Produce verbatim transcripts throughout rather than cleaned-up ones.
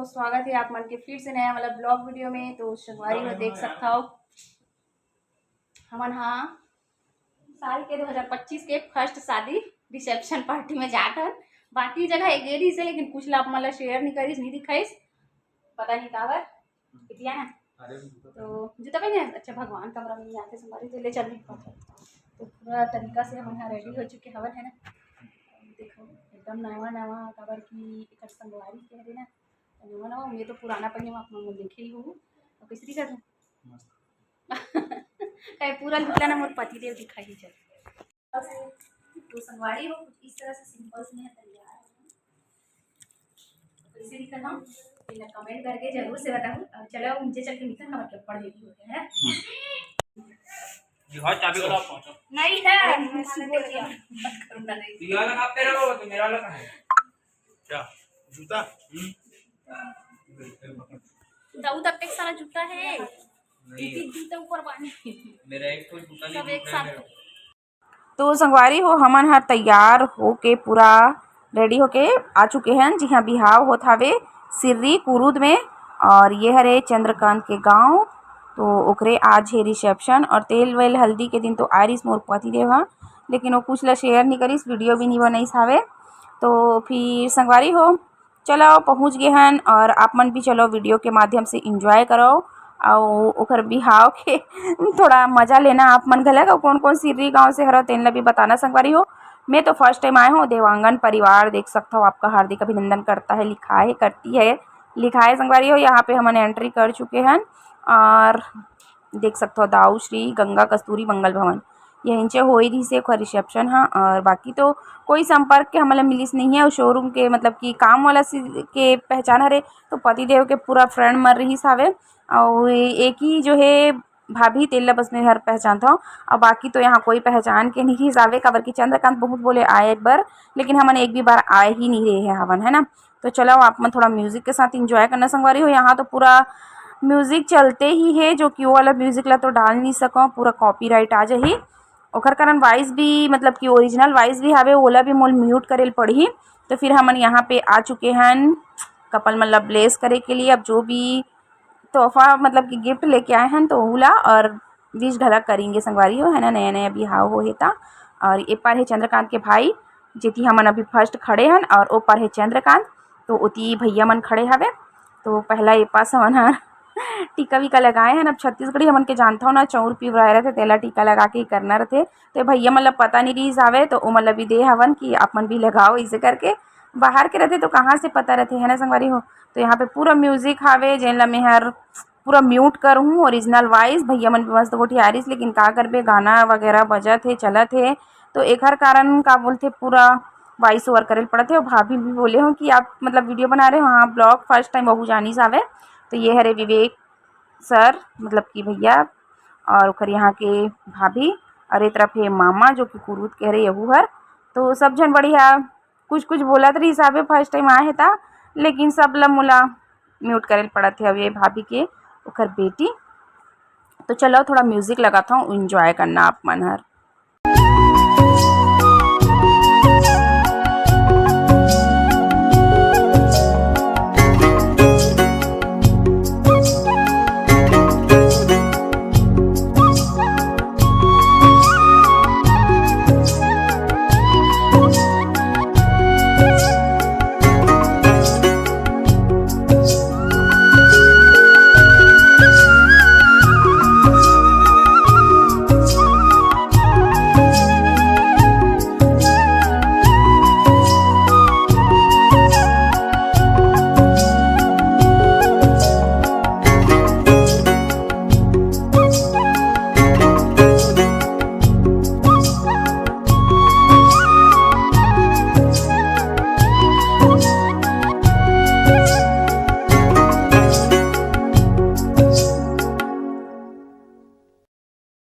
स्वागत हे आप मन के फिर से नया वाला ब्लॉग वीडियो में। तो संगवारी हो देख सकत हव, हमन हा साल के दो हज़ार पच्चीस के फर्स्ट शादी रिसेप्शन पार्टी में जात हन। बाकी जगह एक गे रहिस हे, लेकिन कुछ ला आप मन ला शेयर नहीं करिस, नहीं दिखाइस, पता नहीं काबर। बिटिया ना, अरे, जूता तो जूता पहने हस? अच्छा, भगवान कमरा में नहीं आते, संगवारी तो ले चल नहीं पाते। तो पूरा तरीका से हमन हा रेडी हो चुके हवन, है ना। देखो, एकदम नवा नवा, काबर कि एकर संगवारी के हरे ना, तो नवा नवा, मैं तो पुराना पहने हूँ, आप मन देखे ही हो। तो कैसे दिखा दूँ? मस्त। काहे पूरा लुक ला ना मोर पति देव दिखाई चल। तो संगवारी हो, कुछ इस तरह से सिंपल से मैं तैयार हूँ। कैसे दिखत हूँ, इला कमेंट करके जरूर से बताओ। अब चलो, नीचे चल के मिलते हैं, मतलब, पढ़ लेती होते हैं। ये हाथ चाबी वाला आप पहुंचो। नहीं है। अरे, मत करो ना, नहीं। ये वाला आप पे रहो, तो मेरा वाला कहाँ है? क्या? जूता? हम्म। दाऊ तक एक सारा जूता है। नहीं। एक एक जूता ऊपर बांधे। मेरा एक कोई जूता नहीं सब एक टूट रहा है साथ। मेरा। तो संगवारी हो, हमन ह तैयार होके पूरा रेडी होके आ चुके हन, जिहाँ बिहाव होत हावे सिर्री कुरुद में। और ये हरे चंद्रकांत के गांव, तो ओकरे आज हे रिसेप्शन। और तेल वेल हल्दी के दिन तो आरिस मोर पति देव ह, लेकिन वो कुछ ला शेयर नहीं करिस, वीडियो भी नहीं बनाइस हावे। तो फिर संगवारी हो, चलो, पहुँच गे हन और आप मन भी चलो, वीडियो के माध्यम से एंजॉय करो। अउ ओकर बिहाव के थोड़ा मजा लेना आप मन घलक। अउ कौन कौन सिर्री गांव से हरो, तेन ला भी बताना संगवारी हो। मैं तो फर्स्ट टाइम आए हूँ। देवांगन परिवार देख सकता हो, आपका हार्दिक अभिनंदन करता है, लिखा है, करती है, लिखा है संगवारी हो। यहाँ पे हमन एंट्री कर चुके हन और देख सकत हो, दाऊ श्री गंगा कस्तूरी मंगल भवन, यही नीचे होई रहिस हे ओखर रिसेप्शन ह। और बाकी तो कोई संपर्क के हमन ला मिलिस नहीं है। और शोरूम के, मतलब कि काम वाला सी-, के पहचान हरे, तो पति देव के पूरा फ्रेंड मन रहिस हावे। और एक ही जो है भाभी, तेला बस मैं हर पहचानत हूँ। और बाकी तो यहाँ कोई पहचान के नहीं रहिस हावे, काबर कि चंद्रकांत बहुत बोले आए एक बार, लेकिन हमन एक भी बार आए ही नहीं रहे हैं हवन, है ना। तो चलो, आप मन थोड़ा म्यूजिक के साथ एंजॉय करना संगवारी हो। यहाँ तो पूरा म्यूजिक चलते ही है, जो कि वो वाला म्यूजिक ला तो डाल नहीं सको, पूरा कॉपीराइट आ जाही। ओकर कारण वॉइस भी, मतलब कि ओरिजिनल वॉइस भी हावे, ओला भी मोल म्यूट करे ल पड़ही। तो फिर हमन यहाँ पे आ चुके हन, कपल मन ला ब्लेस करे के लिए। अब जो भी तोहफा, मतलब कि गिफ्ट लेके आए हन, तो ओला और विश घला करेंगे संगवारी हो, है ना, नया नया बिहाव हो हे ता। और ए पार हे चंद्रकांत के भाई, जेती हमन अभी फर्स्ट खड़े हन, और ओ पार हे चंद्रकांत, तो ओती भैया मन खड़े हवे। तो पहला ए पास हमन ह टीका वीका लगाए हन। अब छत्तीसगढ़ी हमन के जानथव ना, चौर पिवराए रथे, तेला टीका लगा के ही करना रथे। तो भैया मन ला पता नहीं रहिस हावे, तो ओ मन ला भी दे हवन कि आप मन भी लगाओ, इसे करके। बाहर के रथे तो कहाँ से पता रथे, है ना संगवारी हो। तो यहाँ पे पूरा म्यूजिक हावे, जेन ला मैं हर पूरा म्यूट करहूँ। ओरिजिनल वॉइस भैया मन भी मस्त गोठियारिस, लेकिन का करबे, गाना वगैरह बजत हे, चलत हे, तो एखर कारण का बोलथे, पूरा वॉइस ओवर करे ल पड़त हे। और भाभी भी बोले हो कि आप, मतलब, वीडियो बना रहे हो, हाँ, ब्लॉग फर्स्ट टाइम बहू जानिस हावे। तो ये हरे विवेक सर, मतलब कि भैया, और ओकर यहाँ के भाभी, और ए तरफ हे मामा, जो कि कुरूद के हरे यहू हर। तो सब झन बढ़िया कुछ कुछ बोलत रहिस हावे, फर्स्ट टाइम आए हे ता, लेकिन सब ला मोला म्यूट करे ल पड़त हे। अब ये भाभी के, ओकर बेटी। तो चलो, थोड़ा म्यूजिक लगाता हूँ, एंजॉय करना आप मन हर।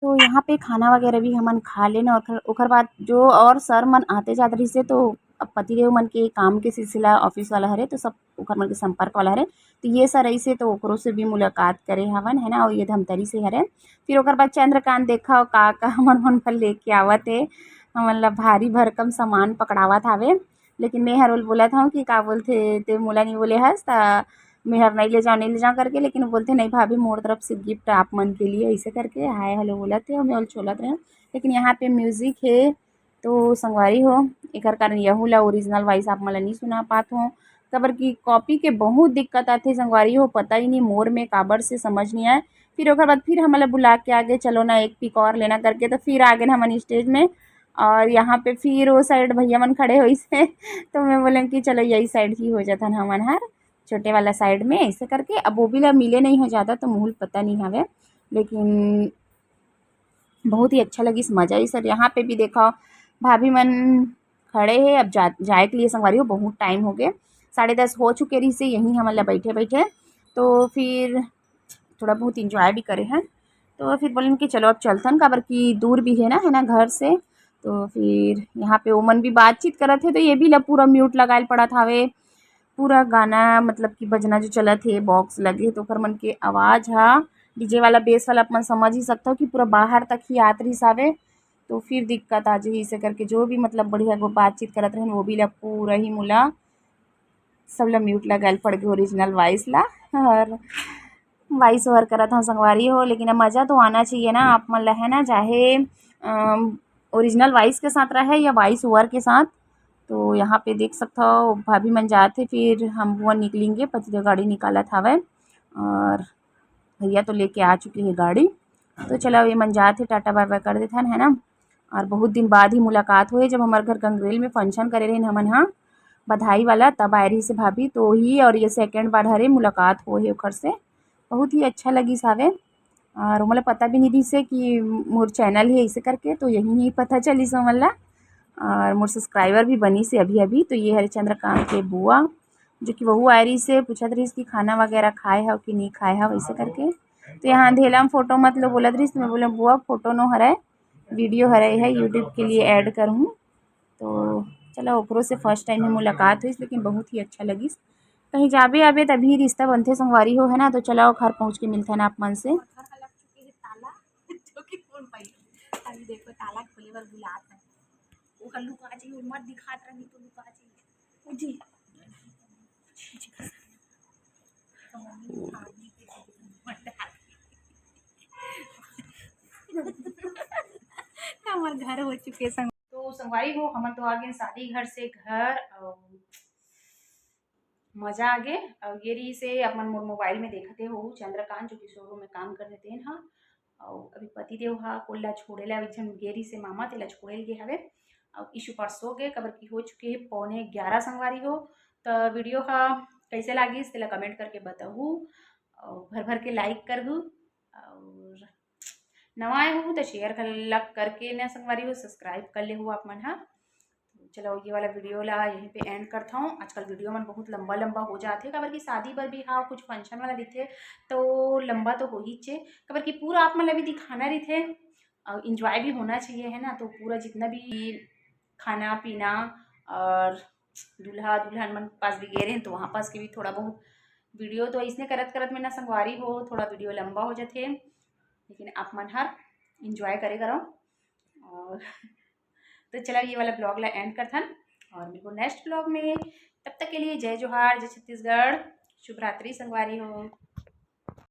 तो यहाँ पे खाना वगैरह भी हमन खा लेन, और ओकर बाद जो और सर मन आते जात रहिसे, तो अब पतिदेव मन के काम के सिलसिला ऑफिस वाला हरे, तो सब ओकर मन के संपर्क वाला हरे। तो ये सर ऐसे तो ओकरो से भी मुलाकात करे हवन, है ना, और ये धमतरी से हरे। फिर ओकर बाद चंद्रकांत देखा का, का हमर मन पर लेके आवत हे, हमन ला भारी भरकम सामान पकड़ावत हावे। लेकिन मैं हर ओल बोलत हूँ कि का बोलथे, ते मोला नहीं बोले हस, त मैं हर नहीं ले जाओ, नहीं ले जाओ करके, लेकिन वो बोलते, "नहीं भाभी, मोर तरफ से गिफ्ट आप मन के लिए," ऐसे करके हाय हेलो बोलत हे, मैं ओला छोलत रहे। लेकिन यहाँ पे म्यूजिक है, तो संगवारी हो, एकर कारण यहू ला ओरिजिनल वॉइस आप मन ला नहीं सुना पात हो, काबर कि कॉपी के बहुत दिक्कत आथे संगवारी हो, पता ही नहीं मोर में काबर से समझ नहीं आए। फिर ओकर बाद फिर हमन ला बुला के आगे, "चलो ना, एक पिक और लेना," करके, तो फिर आगे हमन स्टेज में। और यहाँ पे फिर वो साइड भैया मन खड़े होइस हे, तो मैं बोलें कि चलो यही साइड ही हो जाथन हमन हर, छोटे वाला साइड में, ऐसे करके। अब वो भी ला मिले नहीं हो ज़्यादा, तो मुहुल पता नहीं हवे, लेकिन बहुत ही अच्छा लगिस, मजा ही सर। यहाँ पे भी देखा, भाभी मन खड़े हैं, अब जा, जाए के लिए संगवारी हो, बहुत टाइम हो गए, साढ़े दस हो चुके रही से यहीं हमन ला बैठे बैठे। तो फिर थोड़ा बहुत इंजॉय भी करे हैं। तो फिर बोलेन कि चलो अब चलथन, काबर कि दूर भी है ना, है ना घर से। तो फिर यहाँ पे ओमन भी बातचीत करत हे, तो ये भी ला पूरा म्यूट लगाए ल पड़त हवे। पूरा गाना मतलब कि बजना जो चलत हे, बॉक्स लगे हे, तो ओकर मन के आवाज़ हा, डीजे वाला, बेस वाला, आप मन समझ ही सकथव कि पूरा बाहर तक ही आत रहिस हवे। तो फिर दिक्कत आ जाही, इसे करके जो भी मतलब बढ़िया वो बातचीत करत रहेन, वो भी ला पूरा ही मुला सब ला म्यूट लगाए ल पड़ गे, ओरिजिनल वॉइस ला। और वॉइस ओवर करत हव संगवारी हो, लेकिन अब मज़ा तो आना चाहिए ना आप मन ला, है ना, चाहे ओरिजिनल वॉइस के साथ रहे या वॉइस ओवर के साथ। तो यहाँ पे देख सकथव, भाभी मन जात हे, फिर हम वो निकलेंगे, पतिदेव गाड़ी निकालत हवय और भैया तो लेके आ चुके हैं गाड़ी। तो चलो, ये मन जात हे, टाटा बाय बाय कर देथन, है ना। और बहुत दिन बाद ही मुलाकात होए, जब हमारे घर गंगरेल में फंक्शन करे रहिन हमन हा, बधाई वाला, तब आए रहिस हे भाभी, तो ही और ये सेकंड बार हरे मुलाकात होए हे ओकर से। बहुत ही अच्छा लगिस हावे। और मोला पता भी नहीं रहिस हे कि मोर चैनल हे ऐसे करके, तो यही ही पता चलिस हमन ला। और मोर सब्सक्राइबर भी बनिस हे अभी अभी। तो ये हरे चंद्रकांत के बुआ, जो कि वहू आए रहिस हे, पूछत रहिस कि खाना वगैरह खाए हव कि नहीं खाए हव, ऐसे करके। तो यहाँ अंधेला में फोटो मत लो बोलत रहिस, तो मैं बोले, "बुआ, फोटो नो हरे, वीडियो हरे है, YouTube के लिए ऐड करहूँ।" तो चलो, ओकरो से फर्स्ट टाइम ही मुलाकात होइस, लेकिन बहुत ही अच्छा लगिस। कहीं जाबे आबे तभी रिश्ता बनथे संगवारी हो, है ना। तो चलो, घर पहुँच के मिलथन आप मन से। घर का लग चुके हैं ताला, जो कि कौन पाई। अभी देखो, ताला खोले बर बुलात है। ओकर लुका जाइए, मत दिखात रही तो लुका जाइए। जी। हमर घर हो चुके संग-, तो संगवारी हो, हमन तो आ गए शादी घर से घर। और मजा आ गे। और ये रहिस हे, अपन मोर मोबाइल में देखत हे, हो चंद्रकांत, जो कि शोरूम में काम करथे तेन ह। और अभी पतिदेव ह कोल्ला छोड़े ला एक झन गे रहिस हे मामा, तेला छोड़े ल गे हवे। और ईशु परसों गे, काबर कि हो चुके हे पौने ग्यारह संगवारी हो। तो वीडियो ह कैसे लागिस, तेला कमेंट करके बताहू और भर भर के लाइक करहू। और नवा आए हो तो शेयर घलक करके ना संगवारी हो, सब्सक्राइब कर ले हो आप मन ह। चलो, ये वाला वीडियो ला यहीं पे एंड करता हूँ। आजकल वीडियो मन बहुत लंबा लंबा हो जाथे, काबर कि शादी बर भी हाँ, कुछ फंक्शन वाला रहिथे, तो लंबा तो हो ही चे, काबर कि पूरा आप मन ला भी दिखाना रहिथे और इंजॉय भी होना चाहिए, है ना। तो पूरा जितना भी खाना पीना और दूल्हा दुल्हन मन पास भी गए रहे, तो वहाँ पास के भी थोड़ा बहुत वीडियो तो इसने करत करत में ना संगवारी हो, थोड़ा वीडियो लंबा हो जाथे, लेकिन आप मन हर इंजॉय करे करो। और तो चला, ये वाला ब्लॉग ला एंड करथन और मिलबो नेक्स्ट ब्लॉग में। तब तक के लिए जय जोहार, जय छत्तीसगढ़, शुभ रात्रि संगवारी हो।